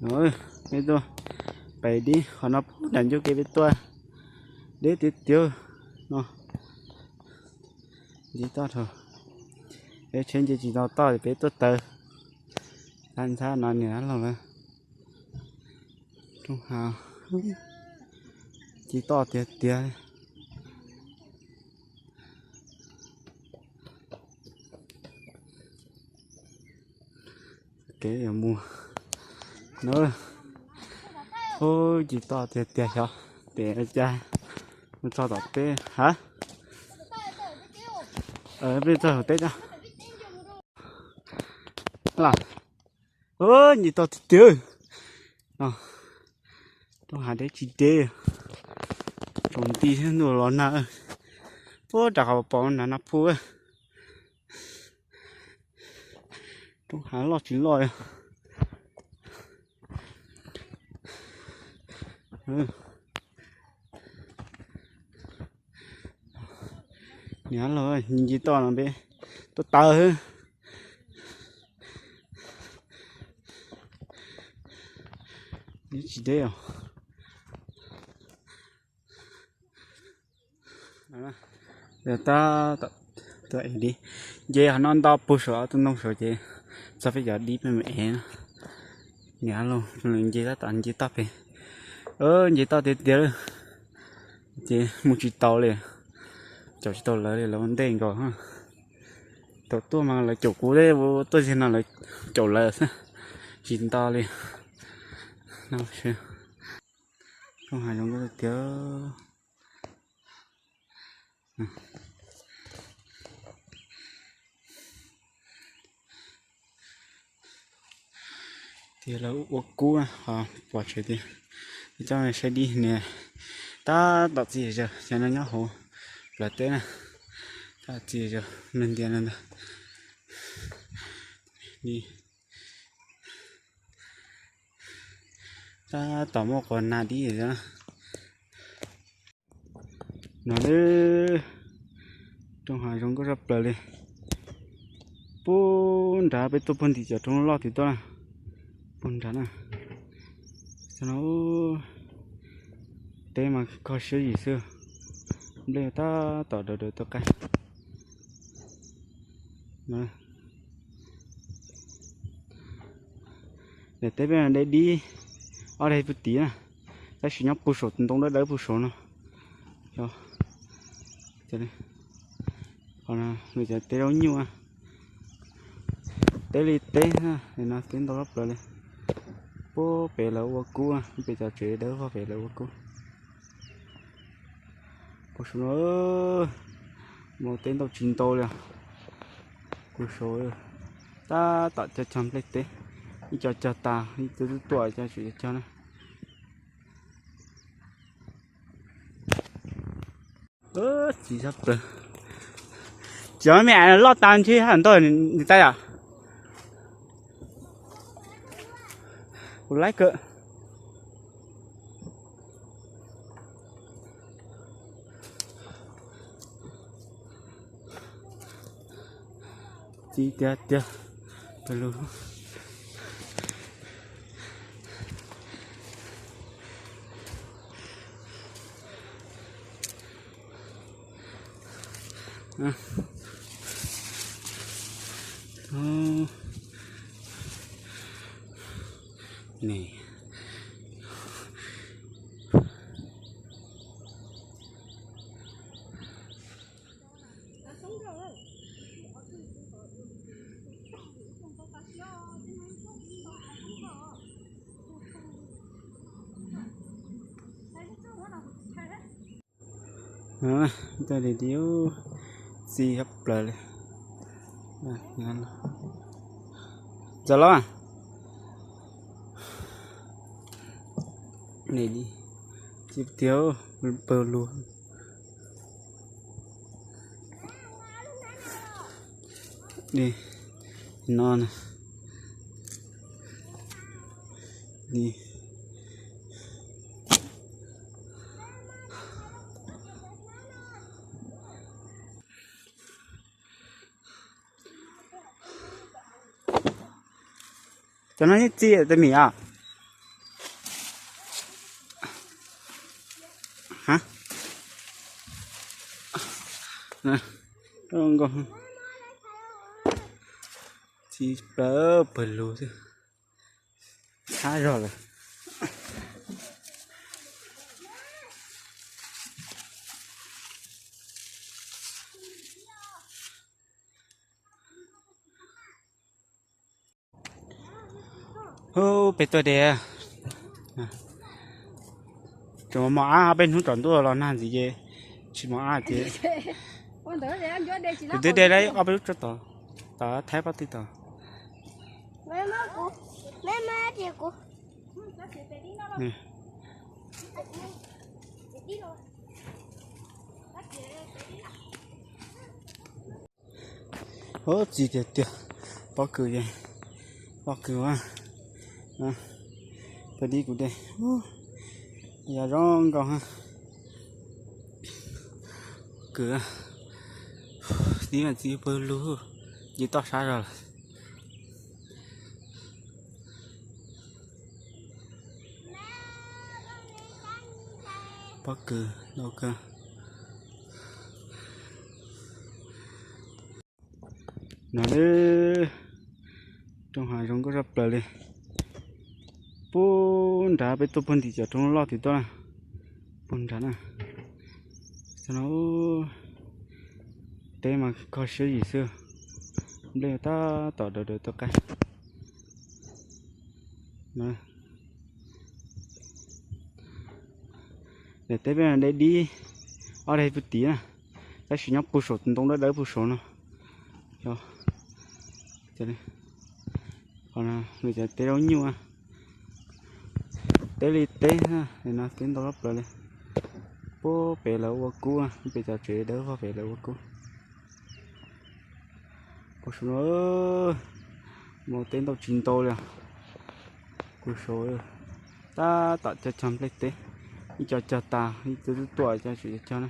No, peb tuaj pais dib qhov no, pub nram ncauj kev peb tuaj deb tiag tiag no. Nce toj rau, peb tsheb nce tsis tau toj, peb tuaj taw. Ntxhab ntxhab no niam dab laug lawv, rooj hav, nce toj tiag tiag. Kev yuav mus na, ub, nce toj tiag tiag xyov pem cas mus txog tom teb ha. Peb txog hauv teb tso. Los, nce toj tiag tiag. Rooj hav deb tsis deb, tsaus nti thiab ntuj los nag. Puag rau qhov pom nrad no pub. Rooj hav loj tsis loj. Niam laug, nce toj no peb tuaj taw xwb. Tsis deb os. Tab tom tuaj ev dib, nce qhov no nto puag saum ob tug ntoo saud ces txog peb cov dib peb mus ev na. Niam laug nce tab tom nce toj pem, nce toj tiag tiag lawm ces mus tsis tau li, caum tsis tau lawv li, lawv ua ntej nkaus. Thaum tuaj mas lawv caum kuv thiab, tuaj zeg no lawv caum lawv xwb, tsis nto li. Rooj hav zoo nkauj tiag. Tias lawv ua kub, ho pom tsev tias coj saib dib ne. Tab tom txiv zaws, cov no nyob hauv plawv teb na. Tab tom txiv zaws nws ntias ntawd. Tab tom muaj quas nag dib na. No, rooj hav zoo nkauj tshaj plaws li. Puag nrad peb tuaj puag ntim cov roob loj tid tuaj na. Puag nrad na. Teb mas kho siab yim xwb. Nplej tab tom daws daws tuaj qaij. Daim teb peb de dib ob daim puag tid na, tab sis nyob puag saum ntoo dawb dawb puag saum no. Qhov no cov teb zaub nyuj, teb li teb no teb ntau tshaj plaws li. Puag pem lawv ua kub, pem cov tsev dawb vog pem lawv ua kub. Puag saum no, mus teb ntau tsis ntau li. Puag saum tab tom cog cog nplej teb, ib co cog tas, ib co tuaj cog tseem cog na. Txiv tshaj plaws. Cov me loj tas ntshe haj ntau nws tais yom. Kuv laib kawg. Txiv tiag tiag, pawg lug. Ne. Txi hab plaws li. Txawm los ne, txi tiag, pawg lug. Li no na. Li. Cov no yeej txi tej mis os. Zoo nkauj, txiv plaws pawg lug xwb, thab zog lawm. Ub, peb tuaj de, tseem mos ab, peb hnub tsaus ntuj los nag ntxiv ces tsis mos ab ces. Kuv twb de lawm ob peb lub tsob tod, tod thaib pob tw tod. Ub, txiv tiag tiag, pob kws, pob kws, peb dib kuv de, yog zoo nkauj. Kws, dib mas txiv pawg lug, nce toj sab zog lawm. Pob kws ntau kawg. No, rooj hav zoo nkauj zaj plaws li. Puag nrad peb tuaj puag ntim cov roob loj twg tuaj na, puag nrad na. Xyov no, teb mas kho siab yim xwb, nplej tab tom dawb dawb tuaj qaib. Daim teb peb de dib, ob daim puag tid na, tab sis nyob puag saum tus ntoo dawb dawb puag saum no. Qhov no cov teb zaub nyuj, teb li teb no teb ntau zaj plaws li. Puag pem lawv ua kub, pem cov tsev dawb vog pem lawv ua kub. Puag saum no, mus teb ntau tsis ntau li. Puag saum, tab tom cog cog nplej teb, ib co cog tas, ib co twb tuaj, ib co tseem cog cog na.